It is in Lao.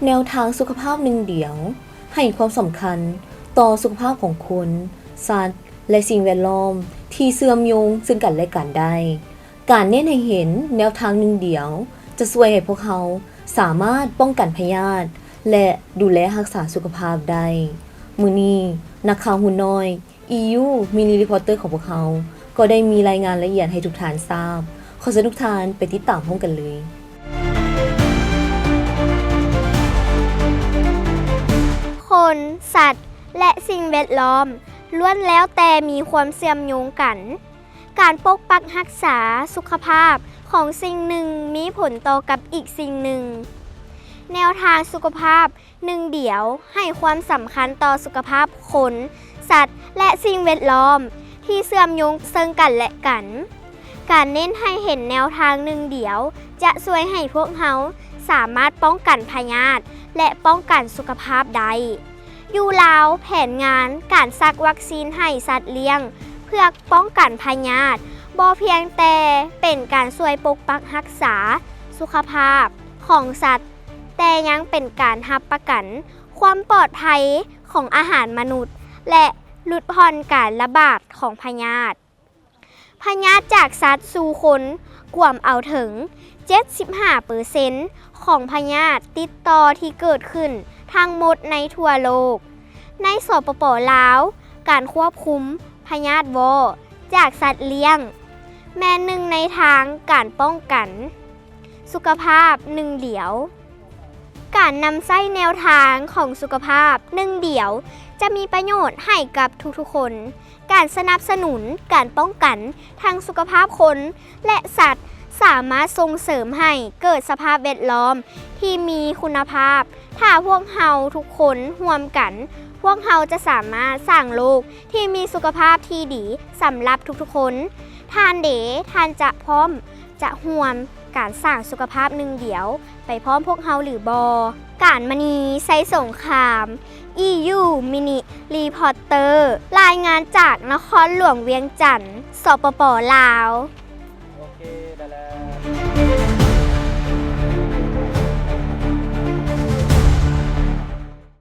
ແນວທາງສຸຂະພາບໜຶ່ງດຽວ ໃຫ້ຄວາມສຳຄັນຕໍ່ສຸຂະພາບຂອງຄົນ, ສັດ ແລະ ສິ່ງແວດລ້ອມທີ່ເຊື່ອມໂຍງເຊິ່ງກັນແລະກັນໄດ້. ການເນັ້ນໃຫ້ເຫັນແນວທາງໜຶ່ງດຽວ ຈະຊ່ວຍໃຫ້ພວກເຮົາສາມາດປ້ອງກັນພະຍາດ ແລະ ດູແລຮັກສາສຸຂະພາບໄດ້. ມື້ນີ້ ນັກຂ່າວຫຸ່ນນ້ອຍ ອີຢູ Mini Reporter ຂອງພວກເຮົາ ກໍໄດ້ມີລາຍງານລະອຽດໃຫ້ທຸກທ່ານຊາບ. ຂໍເຊີນທຸກທ່ານໄປຕິດຕາມພ້ອມກັນເລີຍ. ຄົນ, ສັດ ແລະ ສິ່ງແວດລ້ອມ ລ້ວນແລ້ວແຕ່ມີຄວາມເຊື່ອມໂຍງກັນ. ການປົກປັກຮັກສາສຸຂະພາບຂອງສິ່ງໜຶ່ງມີຜົນຕໍ່ກັບອີກສິ່ງໜຶ່ງ. ແນວທາງສຸຂະພາບໜຶ່ງດຽວໃຫ້ຄວາມສຳຄັນຕໍ່ສຸຂະພາບຄົນ, ສັດ ແລະ ສິ່ງແວດລ້ອມທີ່ເຊື່ອມໂຍງເຊິ່ງກັນແລະກັນ. ການເນັ້ນໃຫ້ເຫັນແນວທາງໜຶ່ງດຽວຈະຊ່ວຍໃຫ້ພວກເຮົາສາມາດປ້ອງກັນພະຍາດ ແລະ ປ້ອງກັນສຸຂະພາບໄດ້. ຢູ່ລາວ, ແຜນງານການສັກວັກຊີນໃຫ້ສັດລ້ຽງເພື່ອປ້ອງກັນພະຍາດ ບໍ່ພຽງແຕ່ເປັນການຊ່ວຍປົກປັກຮັກສາສຸຂະພາບຂອງສັດ, ແຕ່ຍັງເປັນການຮັບປະກັນຄວາມປອດໄພຂອງອາຫານມະນຸດ ແລະ ຫຼຸດຜ່ອນການລະບາດຂອງພະຍາດ. ພະຍາດຈາກສັດສູ່ຄົນກວມເອົາເຖິງເຈັດສິບຫ້າເປີເຊັນຂອງພະຍາດຕິດຕໍ່ທີ່ເກີດຂຶ້ນທັງໝົດໃນທົ່ວໂລກ. ໃນ ສປປ ລາວ, ການຄວບຄຸມພະຍາດວໍ້ຈາກສັດລ້ຽງ ແມ່ນໜຶ່ງໃນທາງການປ້ອງກັນສຸຂະພາບໜຶ່ງດຽວ. ການນຳໃຊ້ແນວທາງຂອງສຸຂະພາບໜຶ່ງດຽວ ຈະມີປະໂຫຍດໃຫ້ກັບທຸກໆຄົນ. ການສະໜັບສະໜູນການປ້ອງກັນທັງສຸຂະພາບຄົນ ແລະ ສັດ ສາມາດສົ່ງເສີມໃຫ້ເກີດສະພາບແວດລ້ອມທີ່ມີຄຸນນະພາບ. ຖ້າພວກເຮົາທຸກຄົນຮ່ວມກັນ, ພວກເຮົາຈະສາມາດສ້າງໂລກທີ່ມີສຸຂະພາບທີ່ດີສຳລັບທຸກໆຄົນ. ທ່ານເດ, ທ່ານຈະພ້ອມຈະຮ່ວມການສ້າງສຸຂະພາບໜຶ່ງດຽວໄປພ້ອມພວກເຮົາຫຼືບໍ່? ການມະນີ ໄຊສົງຄາມ ອີຢູ Mini Reporter ລາຍງານຈາກນະຄອນຫຼວງວຽງຈັນ, ສປປ ລາວ.